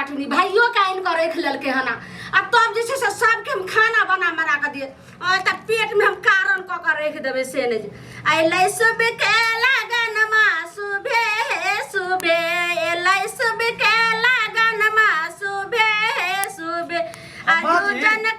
कटनी भाइयो के आनि कऽ राखि लेलकै हन आ तब जे छै से सबके हम खाना बना बना कऽ दियै और तऽ पेट में हम कारण कऽ कऽ राखि देबै से नहि अयलै सुबह के लगनमा सुबह सुबह अयलै सुबह के लगनमा सुबह सुबह आ अम्मा जी। जन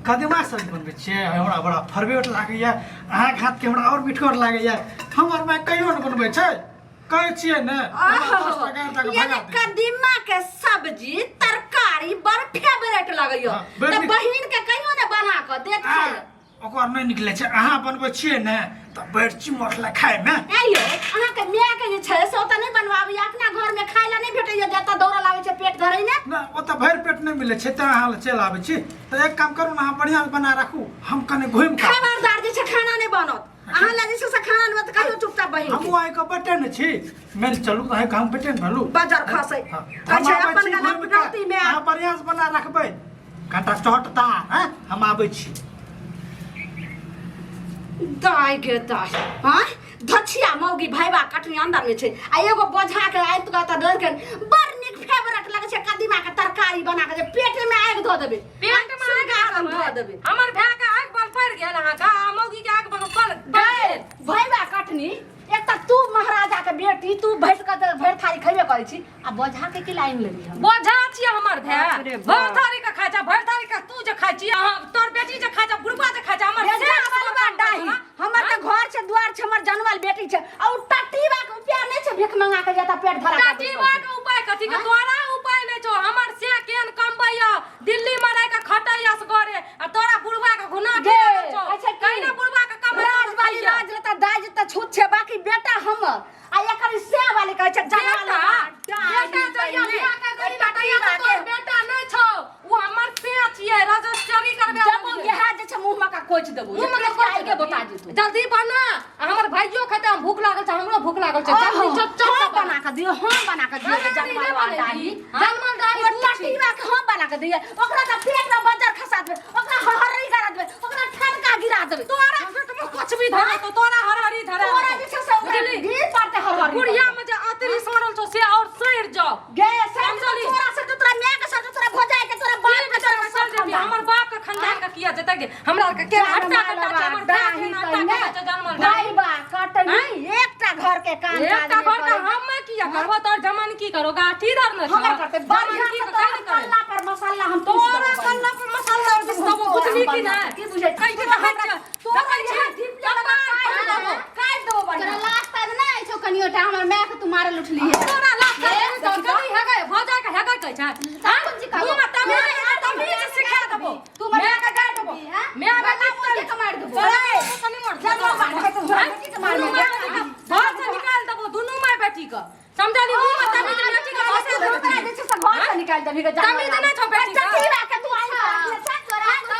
कदीमा सब्जी बनबै छियै हमरा बड़ा फरवेट लागैए अहाँके हाथके हमरा आओर मिठगर लागैए हमर माय कहियो नहि बनबै छै कहै छियै ने हमरा 10 टाका आठ टाका यानी भगा दे कदीमा के सब्जी तरकारी बड़ फेवरेट लगैया हाँ, बड़ तऽ नीक। बहिन के कहियो ने बना कऽ देत आ, खाय ओकर नहि निकलै छै अहाँ बनबै छियै ने तऽ बड़ चिमट ला खायमे ए यौ अहाँके माय के जे छै से ओतऽ नहि बनवाबैया अपना घर में खाय लए नहि भेटैया जतऽ दौड़ल आबै छै पेट धरै ने ना ओतऽ भरि पेट नहि मिलै छै तैं अहाँ लए चलि आबै छी तऽ एक काम करू ने अहाँ बढ़िआँ से बना राखू हम कने घुमि कऽ खबरदार जे छै खाना नहि बनत अहाँ लए जे छै से खाना नहि बनत कहियो चुपचाप बहिन के। हमहूँ आइ कऽ बटे ने छी मानि चलू तऽ अहाँके हम बटे ने भेलहुँ बजर खसै हाँ, कहै हम छै आबै अपन छी गला घुमि कऽ रौती में अहाँ बढ़िआँ से बना रखबै कनिटा चटता हैं हम आबै छी दाय गे दाय हाँ धछिया मौगी भैबा कटनी अंदर में छै आ एगो बोझा के आबि कऽ तऽ डर के बड़ नीक फेवरेट लगै छै कदीमा के तरकारी बना के जे पेट में आगि धऽ देबै पेट में आगि आगि धऽ देबै हमर भाय के आगि बल पड़ि गेल अहाँके आ मौगी के आगि बल पड़ गए भैबा कटनी एक तऽ तू महाराजा के बेटी तू भरि कऽ भरि थारी खयबे करै छी आ बोझा के की लाइन लेली हम बोझा छियै हमर भाय बाप रे बाप। भरि थारी के खाइ छै भरि थारी के तू जे खाइ छी अहाँ तोर बेटी जे खाइ छै बुढ़बा जे खाइ छै हमर बेटा से बलबा डाही हमर तऽ घर छै द्वार छै हमर जनमल बेटी छै आ उ टटीबा के उपाय नहि छै भीख मंगा के जेता पेट भरा के टटीबा के उपाय कथी के तोरा उपाय नहि छौ हमर से केहन कमबैया दिल्ली में रहि के खटैया सगरे आ तोरा बुढ़बा के घुना गे के छौ अच्छा की कहिना बुढ़बा के कमै राज वाली राज ले तऽ दाज तऽ छूत छै बाकी बेटा हमर आ एकर से वाली कहै छै बेटा बेटा जहिया बियाह कर देली ना तहिया से तोर बेटा नहि छौ ओ हमर से छियै रजिस्ट्री करबे जब इएह जे छै मुँह में का कोच देबो मुँह में के आगे बता जेतौ जल्दी बना आ हमर भाइयो खेतै हम भूख लागल छै हमरो भूख लागल छै जल्दी चल चल हम बना के दियो हम बना के दियो बना जनमल दियो, वाला डाली जनमल डाली ओ दू छी। टटीवा के हम बना के दियो ओकरा के पेट में बजर खसा देबे ओकरा हरहरी करा देबे ओकरा ठनका गिरा देबे तोरा पेट में कुछ भी धरे तो तोरा हरहरी धरे तोरा जे छै से ओकरा बुझली? गिर पड़ते हरहरी बुढ़िया में जे अतरी सड़ल छौ से और सड़ि जाओ गे सर समझली? तोरा से तोरा माय के सर तोरा भौजाई के तोरा बाप के तोरा चल जेबी हमर बाप के खानदान के किया जेतै गे हमरा आर के के हट्टा कट्टा छै हमर बाप के हट्टा कट्टा छै जनमल भाई बा कटनी एकटा घर के काम काज एकटा नहि घर के करै। हम किया करबो तोर जमन की करो गाठी धर न हमर करते बढ़िया से तोरा कल्ला पर मसाला हम पीस तोरा देबो कल्ला पर मसाला पीस देबो बुझली कि बढ़िया। नै की बुझै छी? कहि के तोरा देखै छियै तोरा देखै यहाँ छियै ढिपला लगा काटि देबो काटि देबो तोरा बढ़िया लाज ताज नहि अछि कनियो टा हमर माय के तू मारल उठली है तोरा लाज ताज कथी हेगै भौजा के हेगै कहै छै कोन चीज कहबो? मुँह में तमीज सिखा देबो तू मर माय के गाड़ देबो हैं? माय बेटी गला के मारि देबो। तोरा कनि मर जब बात है तो बेटी के मार दुनू माय बेटी के घर से निकाल देबो दुनू माय बेटी के समझली मुँह में तमीज बेटी के घसे तू ओकरा जे छै से घर से निकालि देबही के तमीज नहि छौ बेटी के। टटीवा के तू आनि के रखले छै तोरा तू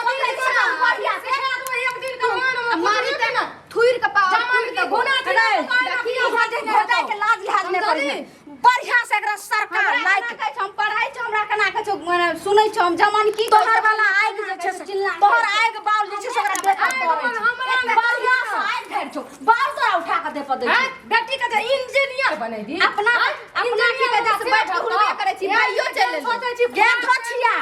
बढ़िया से सिखा देबो एक दिन के मान में मारी ते ना थुइर के पाव जमन की घुना रे, देखी देखी भौजाई के लाज लिहाज नहि करी बढ़िया से एकरा सरकार हमरा लाइक केना कहै छौ हम पढ़ाइ छौ हमरा केना कहै छौ मने सुनै छौ हम जमन की तोहर वाला आगि जे छै से चिल्ला तोहर आगि बाउल जे छै से ओकरा देह पर आगि पड़ै बाउल छै। हमरा नहि बढ़िया से आगि धरि छौ बाउल तोरा उठा के देह पर दै हैं? छौ बेटी के जे इंजीनियर बनेबी अपना अपना की कहै छै से बैठ के हुलबे करै छी भाइयो चलि एलै। सोचै छी गे धोछिया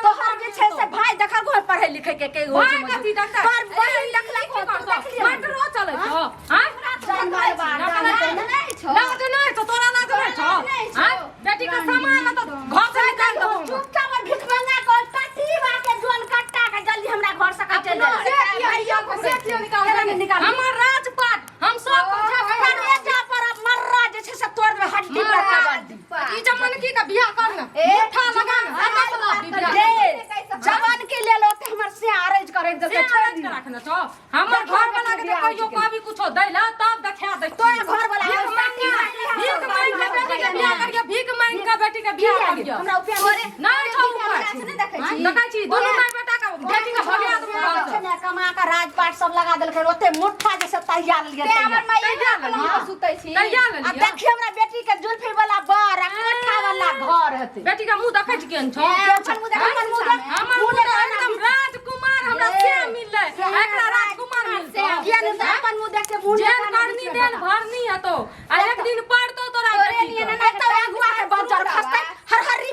तोहर जे छै से भाई देखल घर पढ़ै लिखै के के होइ छै भाई कथी देखतै? तोहर बहिन देखलक की करतौ? देखलियै मेट्रो चलै छौ हैं? जानवर बा, लाज नहि छौ नहि छौ तोरा लाज नहि छौ लाज नहि छौ। हैं? बेटी के सामान तऽ घर से निकाल देबो हम। चुपचाप भीख मंगा के टटीवा के जोन कट्टा के जल्दी हमरा घर से का चल से किया भाइयों को से किया निकाल केना नहि निकाल हमर राजपाट हम सब कुछ करेजा पर अब मर्रा जे छै से तोड़ देबै हड्डी पर कबड्डी ई जमन की के बियाह कर ना ए, मुठा लगा ना जवान सब बात बियाह कर। गे जवान के लेल ओते हमर से अरेंज करे से देलकै छोड़ अरेंज दियौ। करा छौ हमर घर वाला के कहियो कभी कुछो दै ला तब देखा दै तोर घर वाला भीख मांग भीख मांग के बेटी के बियाह करियो भीख मांग के बेटी के बियाह करियो हमरा उपाय नहीं छौ उपाय हमरा से नहि देखै छी। देखै छी दुनू माय बेटा के बेटी के भगा देबो घर से ने कमा के राजपाट सब लगा देलकै ओते मुट्ठा जैसे तहिया लेलियै ते हमर माय तैयार पलंग पर लेलियै। सुतै छी तैयार आ लेलियै देखिए हमरा बेटी के जुल्फी वाला बर आ कोठा वाला घर हेतै बेटी के मुंह देखै छी केहन छौ ए, अपन मुँह देख, अपन मुँह देख। हमर मुंह तऽ एकदम राजकुमार हमरा से मिललै एकरा राजकुमार मिलतौ किया नहि तऽ अपन मुँह देख के मुँह जेन करनी देन भरनी हेतौ आ एक दिन पड़तौ तोरा तोरे बेटी नियन के। ना एतऽ अगुआ के बजर खसतै हरहरी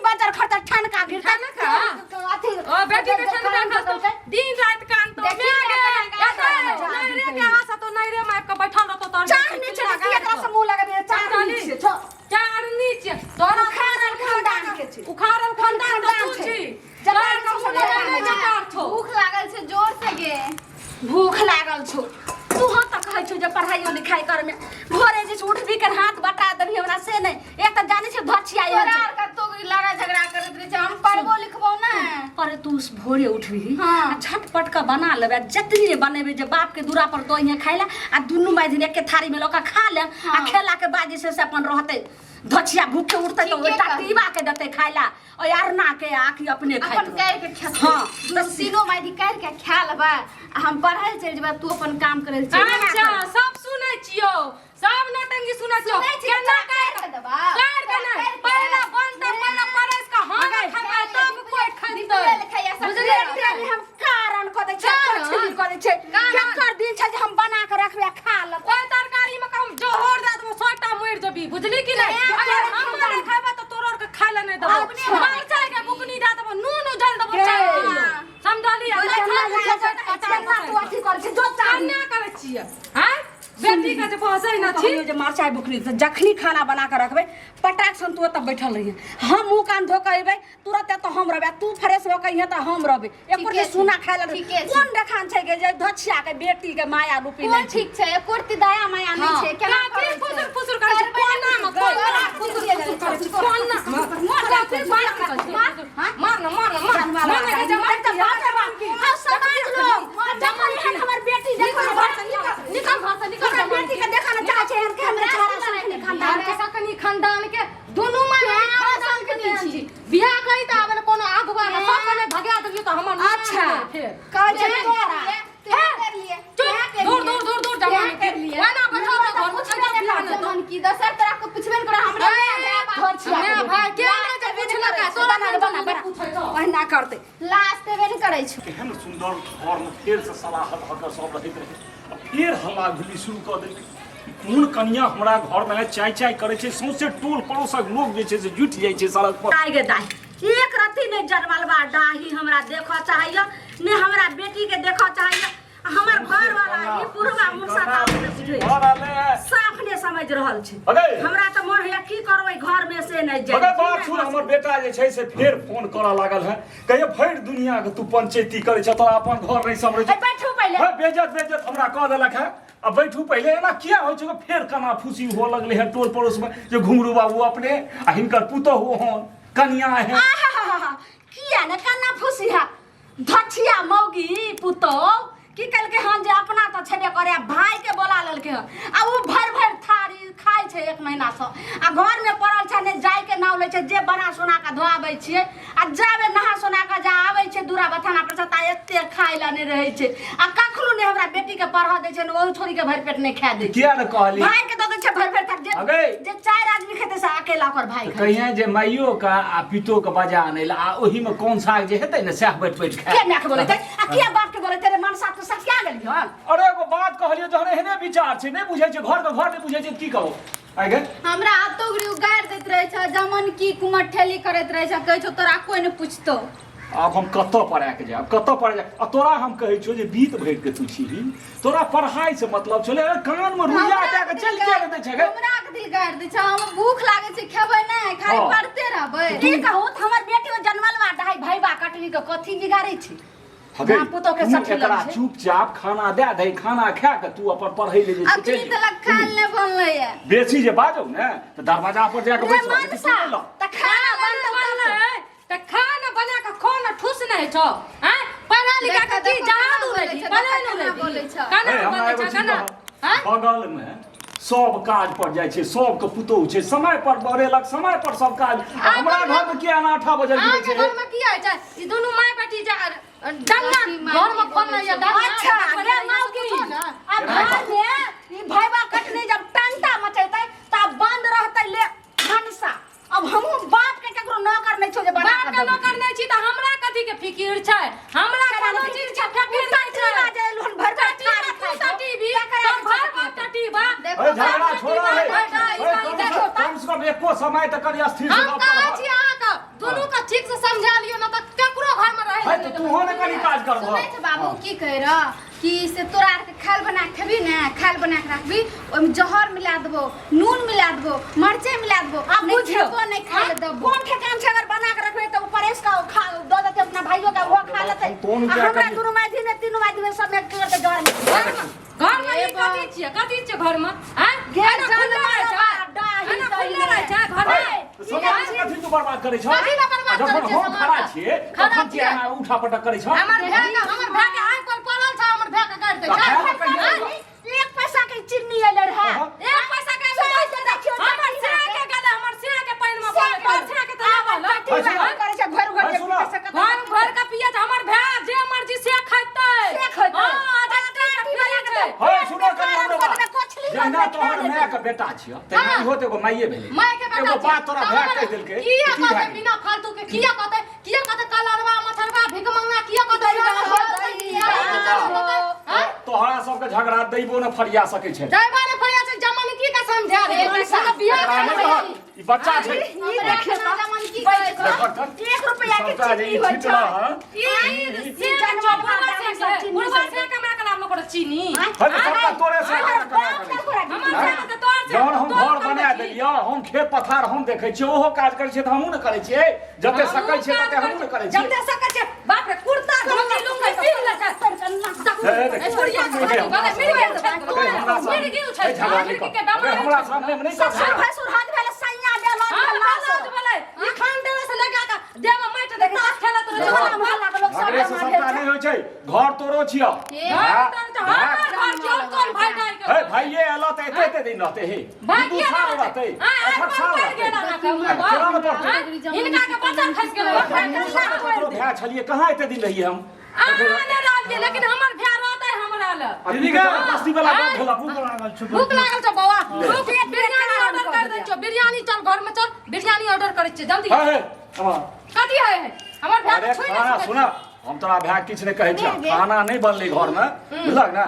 उखाड़ल खानदान तऽ तू छै? छी। जकर तोरा छै कोनो नहि जकार छौ। भूख लागल छै जोर से गे। भूख लागल छौ तू हाँ तऽ कहै छौ जे पढ़ाइयो लिखाइ करमे भोरे जे छै उठबी के हाथ बटा देबही हमरा से नहि एक तऽ जानै छै धछिया तोरा आर कतौ लड़ाई झगड़ा करैत रहै छै हम पढ़बो लिखबो ना। अरे तू भोरे उठबी हाँ। आ झटपट के बना लेबे आ जतनी ने बनेबे जे बाप के दूरा पर दही खाइ ला आ दुनू माय एके थारी में लऽ के खा ले आ हाँ। खेला के बाद जे छै से अपन रहतै धछिया भूखे उठतै तऽ ठीके ओहि कहली। टीबा के देतै खाइ ला और अरना के आखी अपने अपन खाइत कर के खेतै। हाँ। दुनू तीनो माय दी कर के खा लेबै आ हम पढ़ै लए चलि जेबै तू अपन काम करै लए चलि जेबै। अच्छा सब सुनै छियौ सब नौटंकी सुनै छियौ। सुनै छी केना तोरा कर करि के देबा। कर के तोरा नहि करि के। पहिला बनतै पहिला परसि के हम अगे, खेबै तब कोइ खेतै। दीपुए लिखैया सब बुझलियै सुनै कि छै। नहि? हम कारण कऽ दै छै कारण? कछली कऽ दै छै कारण? केकर दिन छै जे हम बना के रखबै आ खा लेबै। ओहि तरकारी में हम जहर दए देबो 100 टा मरि जेबी बुझली कि नहि? ए, अगर तोरा हम खानदान। नहि खेबै तऽ तोरो आरके खाय लए नहि देबो। अच्छा। मरचाइ के बुकनी दए देबो नून उझल देबो हे। 4 किलो समझली? आ नहि केना खाय जे लए छै, केना तू अथी करै छै जो चाही। कन्या करै छियै आँय बेटी के जे फंसै न छी। कहलियौ जे मरचाइ बुकनी तऽ जखनी खाना बना कऽ रखबै पटाक सन तू ओतऽ बैठल रहिहे हम मुँह कान धो कऽ अयबै तुरत एतऽ हम रहबै आ तू फ्रेश भऽ कऽ अइहे तऽ हम रहबै एको ठीके रत्ती छै, सुना खाय लए ठीके छै। कोन देखान छै गे जे धछिया के बेटी के माया रूपी कोन नहि छै ठीक छै एको रत्ती दया माया नहि हाँ। छै केना काकी करै छै? फुसुर फुसुर करै छै करबै कोना मे नहि, कोना फुसुर फुसुर फुसुर करै छै कोना मार काकी मार मार मार न मार न मार मार के जमा तऽ बाप रे बाप, आउ समाज लोग, जखन एहन हमर बेटी देखो ने घर से निकल निकल घर से निकल हमर बेटी के देखऽ ने चाहै छै एहन के हमरे छाड़ा संखनी खानदान के। सकनी खानदान के दुनू माय खानदान के देन छी बियाह करी त आबे कोनो आगुआ न सब कने भगा देलियो त हमर नुकसान अच्छा। भेल फेर कहै छै तें तोरा कर लिए, तें कर लिए, तें कर दूर लिए, दूर दूर दूर तें जमान कर लिए। ओना बैठल रह घर में पूछबे चल नहि जा करब जमान की दोसर तोरा को पूछबे नहि करब हमरा माय बाप धर छिया माय भाई के नहि जे पूछलक तोरा बना बना बना पूछै छौ ओहिना करतै लाज देबे नहि करै छौ। केहन सुन्दर घरमे फेरसँ सलाहत भऽ कऽ सब रहैत रहै आ फेर हल्ला गुल्ली शुरू कऽ देलकै। कोन कनिया हमरा घरमे चाय चाय करै छै सौंसे टोल पड़ोसक लोक जे छै से जुटि जाइ छै सड़क पर। दाइ गे दाइ एक रत्ती नहि जनमलबा डाही हमरा देखऽ चाहैया ने हमरा बेटी के देखऽ चाहैया आ हमर घर वाला ई बुढ़वा मुसा साफ नहि समझ रहल छै। अगे। हमरा तऽ मोन होइया की करबै घर में से नहि जाय। अगे बात सुन हमर बेटा जे छै से फेर फोन करऽ लागल है कहियो भरि दुनिया के तू पंचायती करै छ तोरा अपन घर नहि सम्हरै ए, छौ। बैठू पहिले। हे बेजत बेजत हमरा कह देलक है आ बैठू पहिले एना किया होइ छै फेर कना फूसी हुअ लगलै है टोल पड़ोस में जे घुंघरू बाबू अपने आ हिनकर पुतोहु हन कनिया है। आहाहाहा, किया ने कन्ना फूसी है धछिया मौगी पुतोह की कलकै हन जे अपना तऽ छेबे करे आ भाई के बोला लेलकै हन आ ओ भरि भरि थारी खाइ छै एक महीना से आ घर में पड़ल छै ने जाय के नाव लै छै जे बना सोना के धोआबै छियै आ जाबे नहा सोना के जा आबै छै दूरा बथाना पर से ता एते खाइ लए नहि रहै छै आ कखनो नहि हमरा बेटी के पढ़ऽ दै छै ने ओहू छोरी के भरि पेट नहि खाए दै छै। किया ने कहली भाई के दऽ दै छै भरि भरि थारी जे अगै। जे चारि आदमी खेतै से अकेला ओकर भाई खाइ कहिए जे माइयो के आ पितो के बजा आनै ला आ ओही में कोन साग जे हेतै ने सएह बैठ बैठ खाय। किया माय के बोलैतै आ किया बाप के बोलैतै रे मनसा तू सठिया गेलियै हन? अरे एगो बात कहलियो जहन एहने विचार छै नहि बुझै छै घर के घर नहि बुझै छै की कहू आइ गे। हमरा आतो गरी गारि दैत रहै छै जमन की कुमठेली करैत रहै छै कहै छौ तोरा कोइ नहि पुछतौ। आब हम कतऽ पढ़ा के जायब कतऽ पढ़ा जायब आ तोरा हम कहै छियौ जे बीत भरि के तू छीही तोरा पढ़ाई से मतलब छलै अरे कान में रुइया दए के चलि किया नहि दै छै गे? हमरा के दिल गारि दै छै हम भूख लागै छै खेबै नहि खाली हाँ। पढ़ते रहबै। की कहू तऽ हमर बेटी ओ जनमल बा ढाई भैबा कटनी के कथी बिगाड़ै छै हगे, माँ पुतोह के तू सठी एकरा लगै छै। चुपचाप खाना दए दे खाना खा के तू अपन पढ़ै ले जे छै अखनी चलि तलक खायल नहि बनलै ये। बेसी जे बाजौ ने तऽ दरवाजा पर जाके रे बैस रहबै, मनसा सुनै लए। तऽ खाना बनतौ तब बनलै तऽ खाना बना के खो न ठुस नहि छौ आँय पढ़ा लिखा के देखो, की देखो, जहाज केना उड़ै छी बोलै छै, पढ़ै देखो, नहि केना बोलै उड़ै छै। केना हे, हमरा बोलै एगो छै चीज केना कहऽ। आँय बगल में सब काज पर जाइ छै सबके पुतोहु छै समय पर बरेलक समय पर सब काज आ हमरा घर में किया अनाठा बजल गिरै अहाँके छै घरमे की होइ छै ई दुनू माय बेटी जा डंगा अथी माय घरमे बेटी खोलने बोलै ये छै। डंगा अच्छा गे मौगी पूछो ने आ घर में ई भैबा कटनी जब टंटा मचेतै तब बंद रहतै ले भनसा। अब हमहूँ बाप के केकरो नौकर नहि छौ जे बना बाप कऽ के देबै। नौकर नहि छी तऽ हमरा कथी के फिकिर छै हमरा केना कोनो ने चीज फिकिर के फिकिर नहि छै। उतरती बाजे एलहुन भरि भरि टटीबा थारी तू खाइ छौ। टटीबी तकरा तोर जे भरि छै बाप टटीबा। देखो, ए, झगड़ा बाप छोड़ो हे। बेटी बाप ए, बेटी कम से कम से कम एको समय तऽ कनि स्थिर से हम गप कहै करह। छी अहाँके दुनू के ठीक से समझा लियौ न तऽ केकरो घर में रहै है तऽ तूहो ने कनि काज करबह। सुनै छै बाबू की कहि रह कि कि से तोरा आरके खाल बना के खेबी ने, खाल बना के राखबी, ओहिमे जहर मिला देबो, नून मिला देबो, मरचाई मिला देबो। आब नहीं बुझियौ। खेबो, नहीं खाए ले देबो। कोन ठेकान छै, अगर बना के रखबै तऽ ओ परेश का खा दऽ देतै, अपना भाइयो के ओहो खा लेतै। हम कोन आ उपाय हमरा करियै? दुनू माय ने तीनू माय में सब में के जहर मिला। घर में ई कथी छियै, कथी छियै घर में? आँय? गे एना खुल्ला जानवर रहै छै? बा, डाही एना तही खुल्ला रहै छै घर में? समाज के कथी तू बर्बाद करै छह? कथी लए बर्बाद जखन करै छियै हम समाज खड़ा के? छियै खड़ा तखन किया छियै। एना उठा पटक करै छह? हमर भाय के आँखि पर पड़ल छै, हमर भाय के गाड़ि दै छै। भाय के कहिया? एक पैसा के चिन्नी एलै रहे। हाँ। एक पैसा के से देखियौ, हमर सिया के गेलै, हमर सिया के पानि में पड़लै, तोर सिया के तऽ नहि पड़लै। कथी बात करै छै घर घर है के सुना। पैसा कतऽ? घर घर के पिए छै हमर भाय, जे मर्जी से खैतै। से खैतै। हाँ, आजादी के पिए छै। है सुनो कनी हमरो बात। कोछली जहिना तोहर माय के बेटा छियह तहिना इहो तऽ एगो माइए भेलै। माय के बेटा एगो बात तोरा तऽ भाय हमर कहि देलकै किया तऽ की कहतै भए गेलै? बिना फालतू के? किया कहतै, किया कहतै कलरवा मछरवा भिखमंगा किया कहतै? हाँ? तोहरा सबके झगड़ा दैबो न फरिया सकै छै। दैबो ने फरिया छै, जमन की के समझा दे बियाह एकरा नहि कहत, ई बच्चा छै। ई देखियौ तऽ, जमन की कहै छै? देखत तऽ, एक रुपैआ के सबटा जे चिन्नी ई होइ छै। छिटला हँ। ई जानवर बुढ़वा से, बुढ़वा से कमा के लाबलो कर चीनी। है तऽ सबटा तोरे से हमर कमा बाप करै के छै। तोरा हमर से तऽ तोर से। जहन हम तोर घर कमबै बना छी। देलियै, हम खेत पथार हम देखै छियै, ओहो काज करै छियै तऽ हमहूँ ने करै छियै। जते सकै छियै तते हमहूँ ने करै छियै। जते सकै छियै। बाप रे, कुर्ता धोती लुंगी पिन्ह लै छै। हे, देख। ए, बुढ़िया के खाली गले मिर्गी छै, हमरा सामने- मिर्गी छै, ए, झगड़ा नहि मिर्गी कर। के बेमारी अरे, हमरा छै। सामने मे नहि कर। ससुर भैंसुर हाथ भेलै, सैया देलक। हाँ, लाज भेलै। ई खान देवे से लगा के देह में माटि दे ताश खेलैत रहै छै। टोला मोहल्ला के लोक सब झगड़े से बेमार सबटा भेल नहि छै। होइ छै। घर तोरो छियौ। घर तोर छै, हमर घर छियौ, कोन भाय डारि के? हे भाइये एलऽ तऽ एते एते दिन रहतै हे। भाय दू किया साल रहतै? रहतै, हाँ, आठ आठ साल पढ़ि रहतै। गेल अहाँके हमर केना ने पढ़तै? हाँ, हिनका के बच्चा खसि गेलै। ओकरा हमहूँ सब तऽ ककरो भाय छलियै, कहाँ एते दिन रहियै हम? अहाँ नहि रहलियै, लेकिन हमर भाय रहतै हमरा लग। आ दीदी के जबरदस्ती वाला गप भेलक। भूख लागल छौ। भूख लागल छौ बौआ? भूख। बिरयानी ऑर्डर कर दै छियौ, बिरयानी। चल घर में चल, बिरयानी ऑर्डर करै छियै जल्दी। हे हे हँ। कथी है है? हमर भाय अरे के छुइ नहि खाना सकै। सुना, हम तोरा भाय किछु नहि कहै छियौ। खाना नहि बनलै घरमे, बुझलक ने?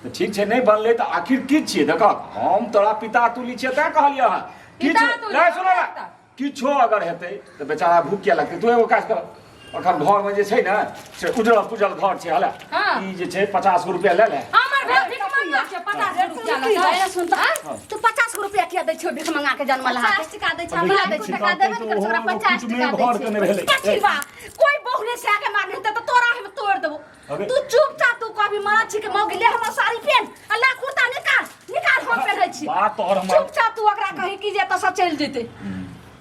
तऽ ठीक छै, नहि बनलै तऽ आखिर की छियै? देखक, हम तोरा पिता तुली छियै तैं कहलियै हँ। किछु पिता तुली, नहि, सुनो ने, हमरा किछो अगर हेतै तऽ बेचारा भूख किया लगतै? तू एगो काज कर, अखन घरमे जे छै ने से उजड़ल पुजल घर छै हले। हाँ। ई जे छै 50 गो रुपया ले ले। हमर भाय भीख मंगा छै 50 रुपया की लगा। बात सुन तऽ, तू 50 गो रुपया किया दै छियौ भीख मंगा के जन्मल हा? 50 टका दै छै हमरा, एको टका देबे नहि करै छै, ओकरा 50 टका दै घर के छै। नहि भेलै। कथी बा, कोई बहु ने सह के मारने तऽ तोरा हम तोड़ देबो। अबे। तू चुपचाप तू कभी मरद छी के मौगी, ले हमर साड़ी पेन आ ला कुर्ता निकाल, निकाल, हम पेन्है छी। बात तोहर हमर चुपचाप तू ओकरा कही कि जे एतऽ से चलि जेतै।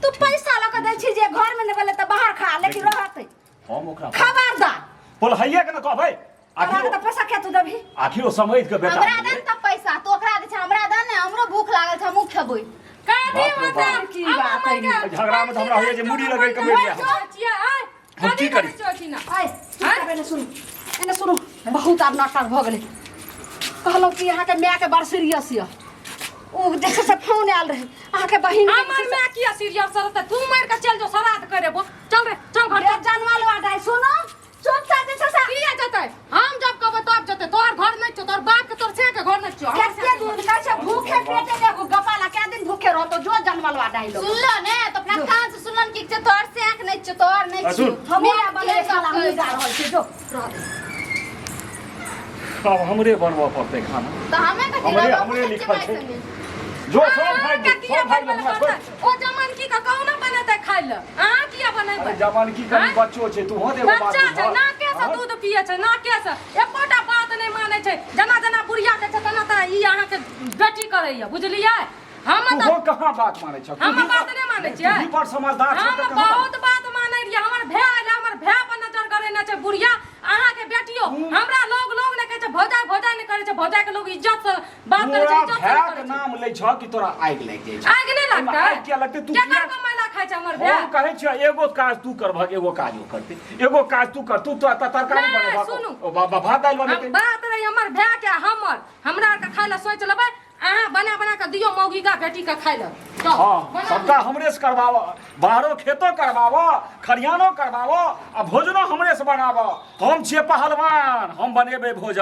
तू पैसा लऽ कऽ दै छी जे घर मे नहि भेलै तऽ बाहर खा, लेकिन रहतै। हम ओकरा खबरदार पोलहैये के ने कहबै। तोरा आखिर के तऽ पैसा किया तू देबही? आखिर ओ समझ के बेटा हमरा दे ने तऽ पैसा, तू ओकरा दै छै, हमरा दे ने, हमरो भूख लागल छै, हमहूँ खेबै। कथी बाप रे मतलब? बाप। की बात है? झगड़ा में तऽ हमरा होइए जे मुड़ी रगड़ि कऽ मरि जायब। हम की करी? आइ चुपचाप एने सुनू, एने सुनू। बहुत आब नाटक भऽ गेलै। कहलहुँ कि अहाँके मायके बड़ सीरियस यऽ। ओ जे छै से फोन आयल रहै अहाँके बहिन के। हमर माय किया सीरियस रहतै? तू मारि के चल जो, श्राद्ध करेबो। चल रे, चल घर चल। जनवा लुआ दाइ, सुनू, चुपचाप जे छै से किया जेतै? हम जब कहबै तब जेतै। तोहर घर नहि छौ, तोहर बाप के तोहर से के घर नहि छौ, हमर कते दिन कहै छै भूखे पेटे देखो गपाला, कै दिन भूखे रहतो जो जनमलवा डाइ लोग। सुनलो ने तऽ अपना कान से सुनलन कि जे तोहर से आँख नहि छौ, तोहर नहि आ, छौ। सुन। हमहूँ माय बने के साला, हमहूँ कहै जा रहल छी, जो रह दे। आब हमरे बनबऽ पड़तै खाना। तऽ हमे कथी हमरे रहबै? हमरे हमहूँ लिखल तऽ छै। संगे। जो सब भागि अहाँके गेल, किया सब भागि बनबै गेल, लए हमरा छोड़ि। पड़तै? ओ जमन की के कहू ने बनेतै खाइ लए, अहाँ किया बनेबै? अरे जवान की करी? आँय? बच्चो छै, तू हो दे एगो बात बच्चा छै। बुझह। नाके से हाँ? दूध पिए छै, नाके से। एकोटा बात नहि मानै छै। जेना जेना बुढ़िया के छै तेना तेना ई अहाँके बेटी करैया, बुझलियै? हम तू तऽ हो कहाँ बात मानै छ? हम बात नहि मानै छियै। तू बड़ समझदार छ हम तऽ कहाँ? बहुत बात मानै रहियै। हमर भाय एलै, हमर भाय पर नजर गड़ेने छै बुढ़िया। अहाँके बेटियो हमरा लोग लोग नहि कहै छै, भौजाइ भौजाइ नहि करै छै। भौजाइ के लोग इज्जत से बात करै छै, तोरा इज्जत से भाय नहि के करै छै। नाम लै छ कि तोरा आगि लागि जाइ छै? आगि नहि ओहिमे लगतै? आगि किया लगतै? तू केकर किया कमैला खाइ छै हमर भाय? हम कहै छियौ, एगो काज तू करबहक, एगो काज ओ करतै। एगो काज तू कर, तू तो तरकारी नहि, बनेबहक, सुनू। ओ भात दालि बनेतै। हम बात रही हमर भाय के आ हमर, हमरा आरके खाइ लए सोचि लेबै। अहाँ बना बना कऽ दियौ मौगी का बेटी के खाइ लए। जाउ, हाँ, बना। सबटा हमरे से करबाव, बाहरो खेतो करबाव, खरियानो करबाव आ भोजनो हमरे से बनाव। हम छियै पहलवान, हम बनेबै भोजन।